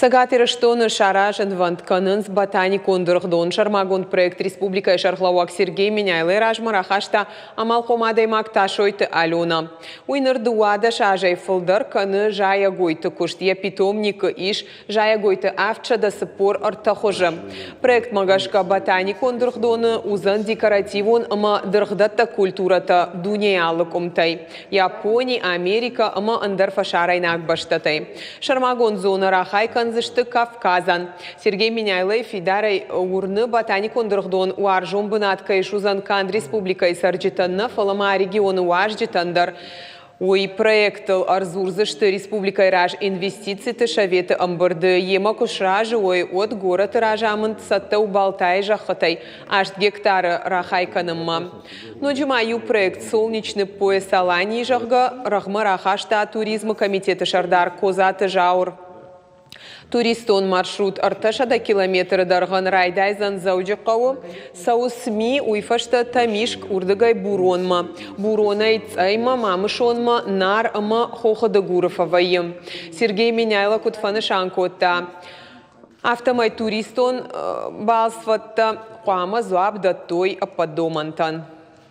Цӕгат Ирыстоны саразынвӕнд кӕнынц ботаникон дыргъдон. Сӕрмагонд проект республикӕйы сӕргълӕууӕг Сергей Меняйлойы размӕ рахаста амалхъом адӕймаг Тасойты Алена. Уый ныр 12 азӕй фылдӕр кӕны зайӕгойты куыст. Йӕ питомникы ис зайӕгойты 743 хуызы. Проектмӕ гӕсгӕ ботаникон дыргъдоны уыдзӕн декоративон ӕмӕ дыргъдӕттӕг культурӕтӕ дунейы алы къуымтӕй. Япони, Америкӕ ӕмӕ ӕндӕр фӕсарӕйнаг бӕстӕтӕй. Сӕрмагонд зонӕ рахай кӕндзысты Кавказӕн. Сергей Меняйлойы фидарӕй уырны, ботаникон дыргъдон уарзон бынат кӕй суыдзӕн канд республикӕйы цӕрджытӕн нӕ, фӕлӕ ма регионы уазджытӕн дӕр. Уый проектыл ӕрдзурдзысты республикӕйы раз инвестициты советы ӕмбырды. Йемӕ куы сразы уой, уӕд горӕты разамынд цӕттӕ у Балтайы зӕххытӕй 8 гектары рахай кӕнынмӕ. Ноджы ма иу проект «Солнечный пояс Алании», зӕгъгӕ, рӕгъмӕ рахаста туризмы комитеты сӕрдар Козаты Зауыр. Туристон маршрут 300 километры дӕргъӕн райдайдзӕн Дзӕуджыхъӕуы, цӕуы СМИ, уый фӕстӕ Тӕмискъ, уырдыгӕй Буронмӕ, Буронӕй Цъӕймӕ, Мамысонмӕ, Нар ӕмӕ Хохы Дыгуры фӕвӕййы. Сергей Меняйло куыд фӕнысан кодта, Афтӕмӕй туристон балцвӕдтӕ хъуамӕ дзуапп дӕттой ӕппӕт домӕнтӕн.